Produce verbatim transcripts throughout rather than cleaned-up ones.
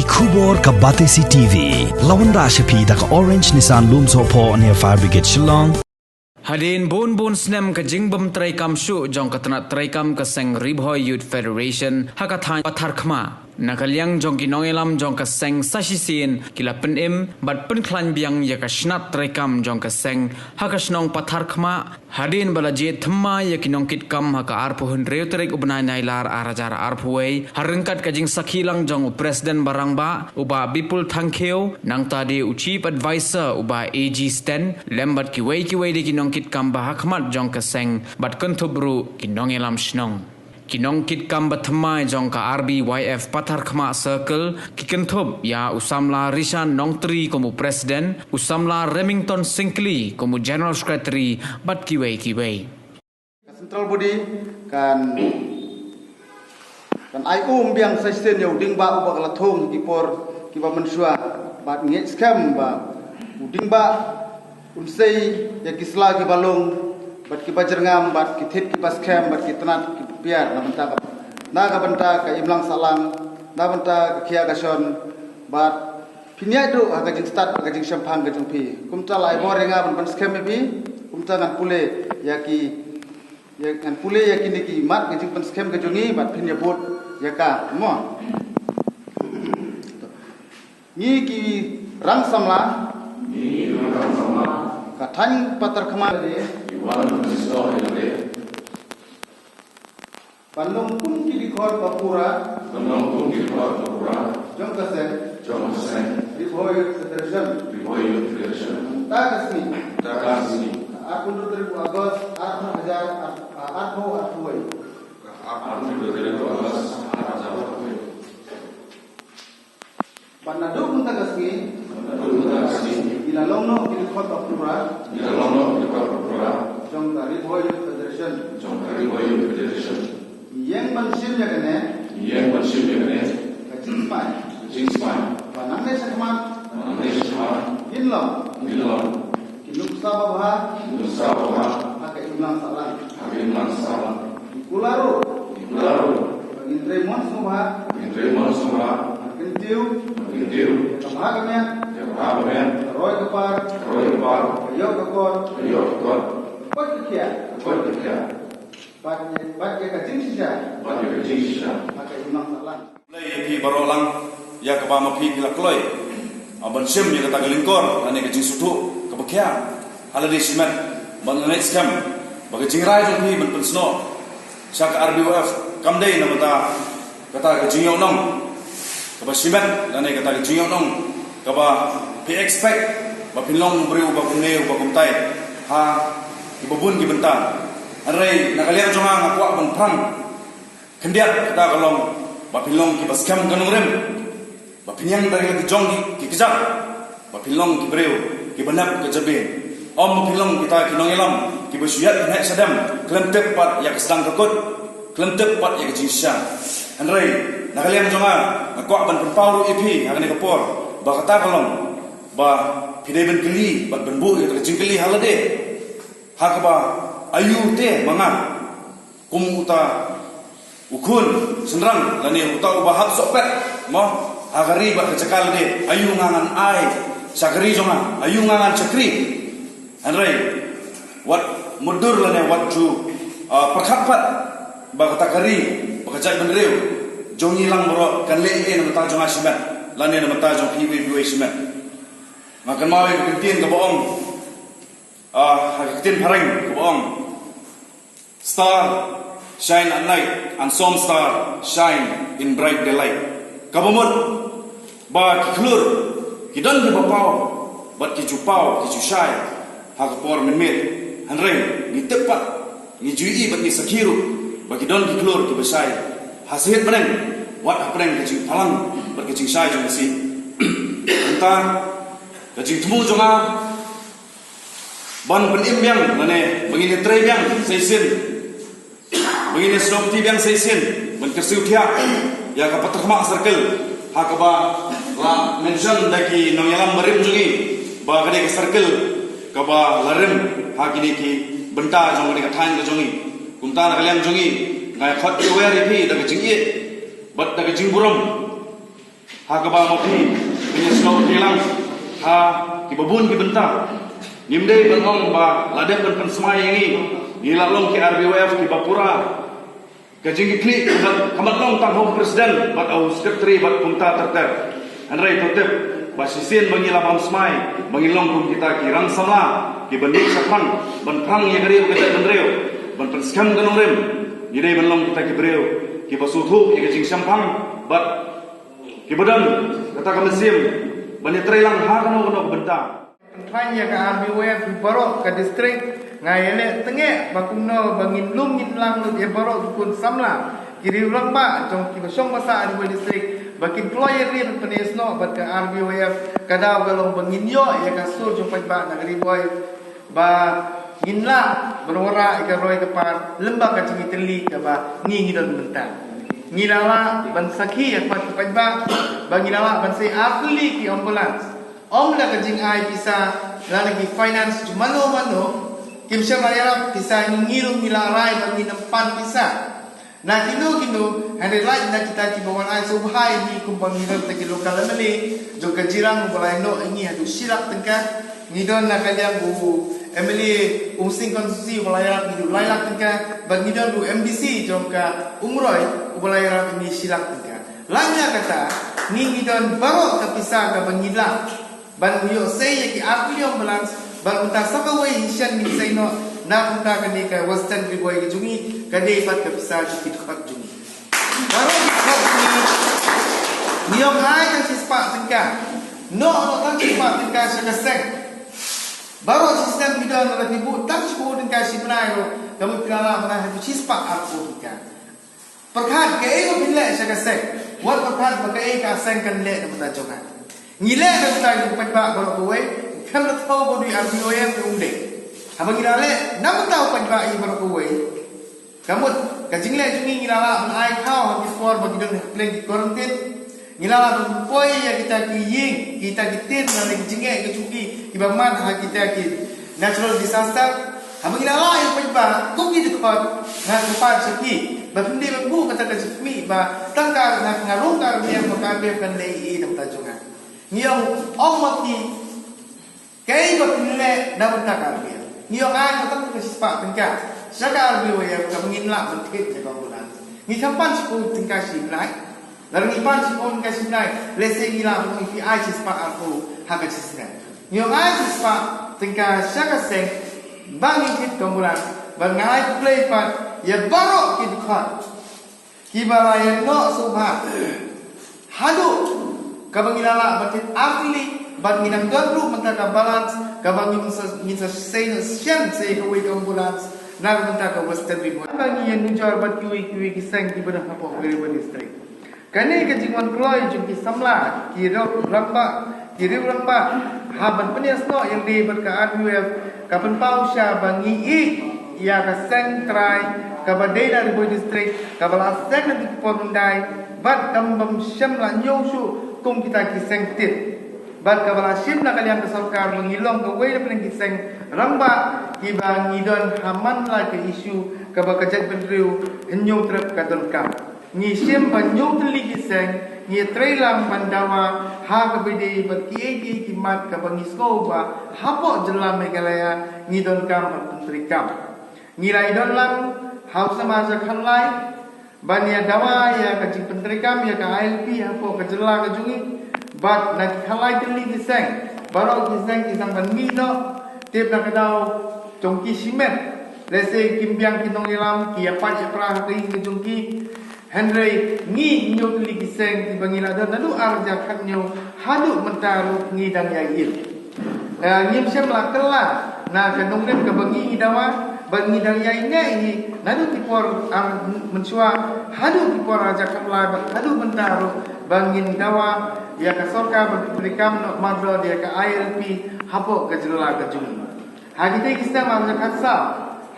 Khubor ka Batesi T V. La wanrah sha phi da ka Orange Nissan Lumsohphoh near Fire Brigade Shillong. Hadien bun bun snem ka jingbym treikam shuh jong ka tnat treikam ka seng Ri Bhoi Youth Federation ha ka thaiñ Patharkhmah, na ka liang jong ki nongïalam jong ka seng sa shisien ki la pynim bad pynkhlaiñ biang ïa ka shnat treikam jong ka seng ha ka shnong Patharkhmah, hadien ba la jied thymmai ïa ki nongkitkam ha ka arphew hynriew tarik u bnai Nailar ar hajar arphew wei, ha ryngkat ka jingsakhi lang jong u President ba rangbah, u Bah Bipul Thangkhiew, nangta de u Chief Advisor, u Bah A G Sten, lem bad kiwei kiwei de ki nongkitkam ba ha khmat jong ka seng, bad kynthup ruh ki nongïalam shnong. Ki nongkitkam ba thymmai jong ka R B Y F Patharkhmah Circle, ki kynthup ïa u samla Rishan Nongtri kum u President, u samla Remington Syngkli kum u General Secretary, bad kiwei kiwei. Ka Central Body kan, kan ai um biang sa shisien ïa u ding ba uba ka la thung ki por kiba mynshuwa, bad ngeit skhem ba u ding ba un sei ïa ki sla kiba lung, bad kiba jyrngam, bad ki thied kiba skhem, bad ki tnat kiba piar na bynta ka, na ka bynta ka imlang sahlang, na bynta ka khia ka shon, bad phin ïaid ruh ha ka jingstad, ha ka jingshemphang ka jong phi. Kumta la ai bor ïa nga ban pynskhem ïa phi. Kumta ngan pule ïa ki, ïa, ngan pule ïa kine ki mat ka jingpynskhem ka jong ngi, bad phin ïa bud ïa ka mo. Ngi ki rang samla, ngi ki rang samla, ka thaiñ Patharkhmah de, ki wan pynskhem ïa de. Ban long kum ki dkhot ba pura. Ban long kum ki dkhot ba pura. Jong ka seng. Jong ka seng. Ri Bhoi Youth Federation. Ri Bhoi Youth Federation. Mynta ka sngi. Mynta ka sngi. Arphew hynriew tarik u August, arphew hajar, ar-, arphew arphew wei. Arphew hynriew tarik u August, arphew hajar arphew wei. Bad naduh mynta ka sngi, naduh mynta ka sngi, ngi la long noh ki dkhot ba pura, ngi la long noh ki dkhot ba pura, jong ka Ri Bhoi Youth Federation, jong ka Ri Bhoi Youth Federation. Ngi ïeng ban shim ïa kane, ngi ïeng ban shim ïa kane, ka jingsmai, ka jingsmai, ba nangne shakhmat, ba nangne shakhmat, kin long, kin long, ki nuksa babha, ki nuksa babha, ha ka imlang sahlang, ha ka imlang sahlang. Ngi kular ruh, ngi kular ruh, ba ngin trei mon sngewbha, ba ngin trei mon sngewbha, ban kyntiew, ban kyntiew, ïa ka bha ka miat, ïa ka bha ka miat, ka roi ka par, ka roi ka par, ka ïoh ka kot, ka ïoh ka kot, ka koit ka khiah, ka koit ka khiah. Bad ïa, bad ïa ka jingshisha, bad ïa ka jingshisha, ha ka imlang sahlang. Khublei ïa phi baroh lang, ïa kaba ma phi phi la kloi, ah, ban shim ïa kata ka lyngkor, lane ka jingsngewthuh kaba khia ha lade shimet, bad nga ngeit skhem ba ka jingrai jong phi ban pynsnoh sha ka R B Y F kam dei na bynta kata ka jingïohnong kaba shimet, lane kata ka jingïohnong kaba phi expect ba phin long u briew uba kumne uba kumtai ha kiba bun ki bynta. Hynrei na ka liang jong nga, nga kwah ban phrang khyndiat, kata ka long ba phin long kiba skhem ka nongrim, ba phin ïeng da ki la ki jong ki, ki kjat, ba phin long ki briew kiba nep ka jabieng. Ym ba phin long kita ki nongïalam kiba shu ïaid sha neh sha dem, khlem tip pat ïa ka sdang ka kut, khlem tip pat ïa ka jingshisha. Hynrei na ka liang jong nga, nga kwah ban pynpaw ruh ïa phi ha kane ka por ba kata ka long ba phi dei ban kylli bad ban buh ïa ka jingkylli ha lade, ha kaba aïu te ma nga kum uta u khun shynrang lane uta uba hap sohpet mo ha ka ri bad ka jaka lade, aïu nga ngan ai sha ka ri jong nga, aïu nga ngan shakri. Hynrei wat mutdur lane wat ju, ah, pyrkhat pat ba kata ka ri bad ka jaitbynriew jong ngi lang baroh kan leh ei na bynta jong nga shimet lane na bynta jong phi iwei pa iwei shimet. Nga kynmaw ïa ka ktien kaba ong, ah, ha ka ktien phareng kaba ong, "Star shine at night and some star shine in bright daylight." Kaba mut ba ki khlur ki don kiba paw bad ki ju paw ki ju shai ha ka por mynmiet. Hynrei ngi tip pat, ngi ju ïohi bad ngi sakhi ruh ba ki don ki khlur kiba shai ha sahit bneng, wat hapdeng ka jingphalang bad ka jingshai jong ka sih. Mynta ka jingthmu jong nga ban pynim biang, lane ba ngin ïatrei biang sa shisien, ba ngin ïasnohkti biang sa shisien ban kyrsiew thiah ïa ka Patharkhmah Circle, ha kaba la mention da ki nongïalam barim jong ngi ba ka dei ka circle kaba la rim ha kine ki bynta jong kane ka thaiñ ka jong ngi. Kumta na ka liang jong ngi, nga ïa khot ïa wer ïa phi da ka jingïeit bad da ka jingburom. Ha kaba ma phi pynïasnoh phi lang ha kiba bun ki bynta. Ngim dei ban ong ba la dep ban pynsmai ïa ngi, ngi la long ki R B Y F kiba pura. Ka jingkitkhlieh ka mat long tang ha u president bad ha u secretary bad kumta ter ter. Hynrei to tip ba shisien ba ngi la bam smai ba ngi long kum kita ki rang samla kiba nik shaphrang ban phrang ïa ka ri ka jaitbynriew, ban pynskhem ka nongrim. Ngi dei ban long kita ki briew kiba sngewthuh ïa ka jingshemphang bad kiba don kata ka mynsiem ban ïatreilang ha kano kano ka bynta. Pynphai ïa ka R B Y F baroh ka district, nga ïaleh tyngeh ba kumno ba ngin lum ngin lang lut ïa baroh ki khun samla, ki riew rangbah jong kiba shong basa ha Ri Bhoi district ba kin kloi ïa ri ban pynïasnoh bad ka R B Y F. Ka daw ka long ba ngin ïoh ïa ka sur jong paidbah na ka Ri Bhoi, ba ngin lah ban wanrah ïa ka roi ka par lem bad ka jingïatylli kaba ngi ngi don mynta. Ngi la lah ban sakhi ïa ka paidbah ba ngi la lah ban sei ar tylli ki ambulance. Ym da ka jingai pisa lane ki finance jong mano mano, kim shym la ïarap pisa, ngi ruh ngi la rai ba ngin ym pan pisa na kino kino, hynrei lait na kita kiba wan ai sngewbha ïa ngi kumba ngi don kita ki local M L A jong ka Jirang uba la ïehnoh ïa ngi haduh shi lak tyngka. Ngi don na ka liang u M L A Umsning constituency uba la ïarap ïa ngi haduh lai lak tyngka, bad ngi don u M D C jong ka Umroi uba la ïarap ïa ngi shi lak tyngka. Lait na kata, ngi ngi don baroh ka pisa kaba ngi lah ban ïoh sei ïa ki ar tylli ambulance, bad mynta sa kawei hi shen ngin sei noh na kumta kane ka Western Ri Bhoi ka jong ngi, ka dei pat ka pisa jong ki dkhot jong ngi. Baroh ki dkhot jong ngi, ngi ong ai tang shispah tyngka. Noh noh tang shispah tyngka sha ka seng. Baroh shi snem ngi don, lada phi buh tang shiphew tyngka shi bnai ruh, ka mut phi la lah ban ai haduh shispah arphew tyngka. Pyrkhat kaei ba phin leh sha ka seng. Wat pyrkhat ba kaei ka seng kan leh na bynta jong nga. Ngi leh na bynta ki paidbah baroh kawei. Khlem da thew ba u dei R B Y F ne um dei. Haba ngi la leh na bynta u paidbah ïa baroh kawei, ka mut ka jingleh jong ngi, ngi la lah ban ai khaw ha ki por ba ki don ha pleng ki quarantine. Ngi la lah ban poi ïa kita ki ïing, kita ki tent lane ki jingeh ki jong ki kiba man ha kita ki natural disaster. Haba ngi la lah ïa u paidbah kum ki dkhot, nga kyrpad sha phi ba phin dei ban buh kata ka jingkhmih ba tang ka, nga, nga rung ka R B F ba ka R B F kan leh ei ei na bynta jong nga. Ngi ong, ong ma phi kaei ba phin leh na bynta ka R B F. Ngi ong ai tang ka shispah tyngka sha ka R B Y F kaba ngin lah ban thied ïa ka ambulance. Ngi khlem pan shiphew tyngka shi bnai. Lada ngi pan shiphew tyngka shi bnai, lehse ngi lah ban ong ïa phi ai shispah arphew ha ka shi snem. Ngi ong ai shispah tyngka sha ka seng ba ngin thied ka ambulance, bad nga ai khublei pat ïa baroh ki dkhot kiba la ïehnoh sngewbha haduh kaba ngi la lah ban thied ar tylli, bad ngi dang don ruh mynta ka balance kaba ngin sa, ngin sa sei noh shen, sei kawei ka ambulance na ka bynta ka Western Ri Bhoi. Ba ngi ïanujor bad kiwei kiwei ki seng kiba don hapoh Ri Bhoi District. Kane ka jingwan kloi jong ki samla, ki riew rangbah, ki riew rangbah, ha ban pynïasnoh ïa lade bad ka R B Y F, ka pynpaw sha ba ngi ïeit ïa ka seng trai kaba dei na Ri Bhoi District, kaba la seng naduh ki por hyndai, bad kam bym shym la ñiew shuh kum kita ki seng tit. Bad kaba la shim na ka liang ka sorkar ba ngi long kawei na pdeng ki seng rangbah kiba ngi don ha man la ka issue kaba ka jaitbynriew Hynñiewtrep ka donkam. Ngi shim ba hynñiew tylli ki seng, ngi trei lang ban dawa ha kaba ïadei bad kiei kiei ki mat kaba ngi sngew ba hapoh jylla Meghalaya ngi donkam ban pyntreikam. Ngi la ïadon lang ha u snem ar hajar khatlai ban ïa dawa ïa ka jingpyntreikam ïa ka I L P hapoh ka jylla ka jong ngi. Bad na ki khatlai tylli ki seng, baroh ki seng ki sdang ban mih noh, tip na ka daw jong ki shimet. Lehse kim biang ki nongïalam, ki ïa pait ïa pra ha ka ïing ka jong ki. Hynrei ngi hynñiew tylli ki seng kiba ngi la don naduh ar hajar khathynñiew haduh mynta ruh ngi dang ïa ïeit. Eh, ngim shym la kylla na ka nongrim kaba ngi ngi dawa, ba ngi dang ïa ïneh hi naduh ki por ar mynshuwa haduh ki por ar hajar khatlai bad haduh mynta ruh ba ngin dawa ïa ka sorkar ban pyntreikam noh mardor ïa ka I L P hapoh ka jylla ka jong ngi. Ha kitei ki snem ar hajar khatsaw,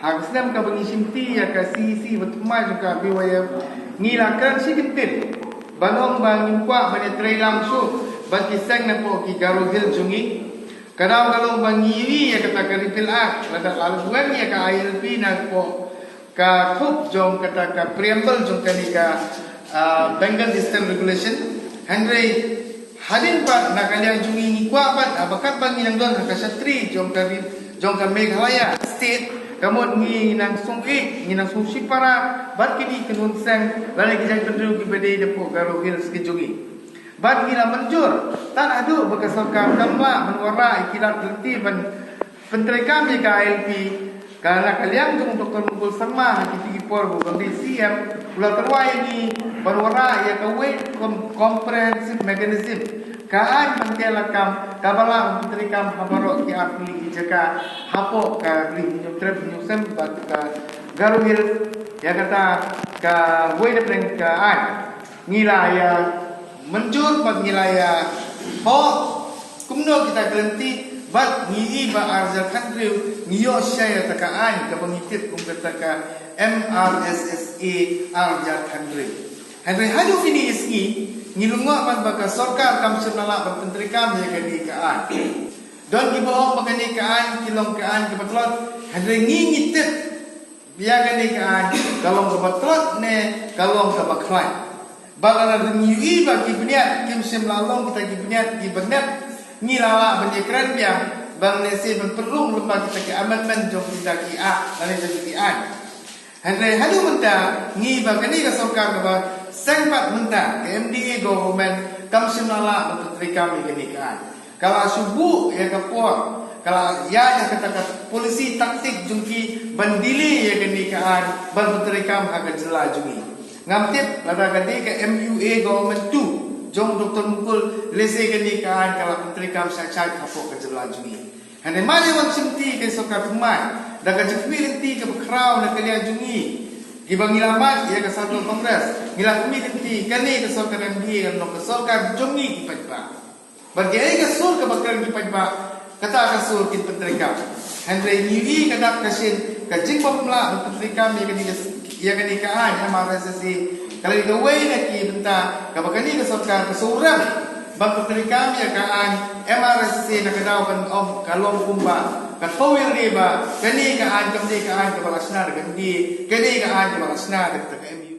ha ka snem kaba ngi shimti ïa ka C E C ba thymmai jong ka R B Y F, ngi la kren shi kyntien ban ong ba ngim kwah ban ïatrei lang shuh bad ki seng napoh ki Garo Hills jong ngi. Ka daw ka long ba ngi ïohi ïa kata ka Repeal Act, lada la leh wen ïa ka I L P napoh ka thup jong kata ka preamble jong kane ka, ah, Bengal Eastern Regulation. Hynrei hadien pat na ka liang jong ngi ngi kwah pat, ah, ba katba ngi nang don ha ka shatri jong ka ri, jong ka Meghalaya State, ka mut ngi nang sngewsih, ngi nang sngewsih para bad kine ki nongseng lane ki jaitbynriew kiba dei na poh Garo Hills ki jong ngi. Bad ngi la mynjur tad haduh ba ka sorkar kam lah ban wanrah ïa ki lad lynti ban pyntreikam ïa ka I L P. Ka na ka liang jong u Doctor Mukul Sangma ha kito ki por ba u dei C M, u la tyrwa ïa ngi ban wanrah ïa kawei ka comprehensive mechanism, ka aiñ ban tei lakam kaba lah ban pyntreikam ha baroh ki arphew ki jaka hapoh ka Ri Hynñiewtrep Hynñiewsem bad ka Garo Hills. Ïa kata kawei na pdeng ka aiñ ngi la ïa mynjur bad ngi la ïa thoh kumno kita ki lynti, bad ngi i ba ar hajar khathynriew ngi ïoh shai ïa kata ka aiñ kaba ngi tip kum kata ka M R S S A ar hajar khathynriew. Hynrei haduh kine ki sngi ngi lyngngoh pat ba ka sorkar kam shym la lah ban pyntreikam ïa kane ka aiñ. Don kiba ong ba kane ka aiñ ki long ka aiñ kaba tlot, hynrei ngi ngi tip ïa kane ka aiñ ka long kaba tlot ne ka long kaba khlaiñ. Ba lada ngi ïohi ba ki bniat kim shym la long kita ki bniat kiba nep, ngi la lah ban ïakren biang ba lehse ban pynrung lyngba kita ki amendment jong kita ki act lane jong kita ki aiñ. Hynrei haduh mynta ngi ba kane ka sorkar kaba seng pat mynta, ka M D A government, kam shym la lah ban pyntreikam ïa kane ka aiñ. Ka la shu buh ïa ka por, ka la ïaid ïa kata ka policy taktik jong ki ban delay ïa kane ka aiñ ban pyntreikam ha ka jylla jong ngi. Ngam tip lada ka dei ka M U A government two jong Doctor Mukul, lehse kane ka aiñ ka la pyntreikam shai shai hapoh ka jylla jong ngi. Hynrei mane wan shim ti ka sorkar thymmai da ka jingkhmih lynti kaba khraw na ka liang jong ngi kiba ngi la mad ïa ka Central Congress, ngi la khmih lynti kane ka sorkar M D A kan long ka sorkar jong ngi ki paidbah. Bad kaei ka sur kaba kren ki paidbah, kata ka sur kin pyntreikam. Hynrei ngi ïohi ka dak ka shin ka jingbym lah ban pyntreikam ïa kane ka, ïa kane ka aiñ M R S S A. Ka la dei kawei na ki bynta kaba kane ka sorkar ka shu rem ban pyntreikam ïa ka aiñ M R S S A na ka daw ban ong ka long kumba ka thaw ïalade ba kane ka aiñ kam dei ka aiñ kaba la shna da ka M D A, kane ka aiñ kaba la shna da ka M U A.